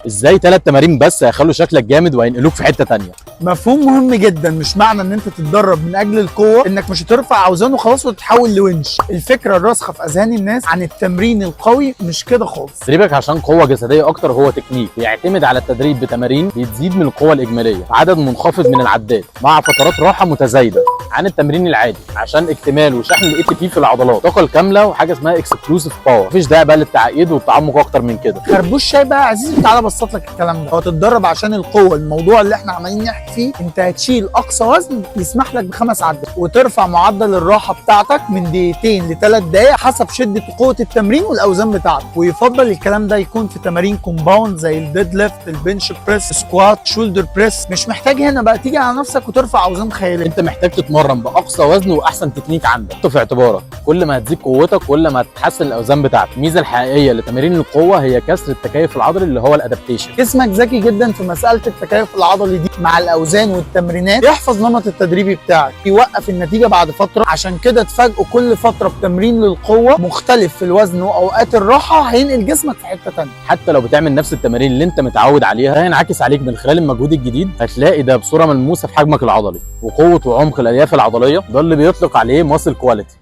ازاي 3 تمارين بس هيخلوا شكلك جامد وهينقلوك في حتة تانية. مفهوم مهم جدا، مش معنى ان انت تتدرب من اجل القوة انك مش هترفع اوزان وخلاص وتتحول لونش. الفكرة الراسخة في اذهان الناس عن التمرين القوي مش كده خالص. تدريبك عشان قوة جسدية اكتر هو تكنيك بيعتمد على التدريب بتمارين بتزيد من القوة الاجمالية، عدد منخفض من العدات مع فترات راحة متزايده عن التمرين العادي، عشان اكتمال وشحن ال ATP في العضلات، الطاقة الكاملة وحاجه اسمها explosive power. مفيش داعي بقى للتعقيد والتعمق اكتر من كده. خربوش شاي بقى يا عزيزي، تعالى ابسط لك الكلام ده. هو تتدرب عشان القوة، الموضوع اللي احنا عمالين نحكي فيه، انت هتشيل اقصى وزن يسمح لك ب5 عدات وترفع معدل الراحة بتاعتك من دقيقتين ل3 دقائق حسب شده وقوه التمرين والاوزان بتاعتك. ويفضل الكلام ده يكون في تمارين compound زي ال deadlift، ال bench press، squat، shoulder press. مش محتاج هنا بقى تيجي على نفسك وترفع اوزان خيالية. انت محتاج تتمرن باقصى وزن واحسن تكنيك عندك. حط في اعتبارك كل ما هتزيد قوتك كل ما هتحسن الاوزان بتاعتك. الميزة الحقيقية لتمارين القوة هي كسر التكيف العضلي اللي هو ال adaptation. جسمك ذكي جدا في مسالة التكيف العضلي دي مع الاوزان والتمرينات، يحفظ نمط التدريبي بتاعك، يوقف النتيجة بعد فترة. عشان كده تفاجئوا كل فترة بتمرين للقوة مختلف في الوزن واوقات الراحة، هينقل جسمك في حتة ثانية. حتى لو بتعمل نفس التمارين اللي انت متعود عليها هينعكس عليك من خلال المجهود الجديد. هتلاقي ده بصورة ملموسة في حجمك العضلي وقوه وعمق الالياف العضلية، ده اللي بيطلق عليه muscle quality.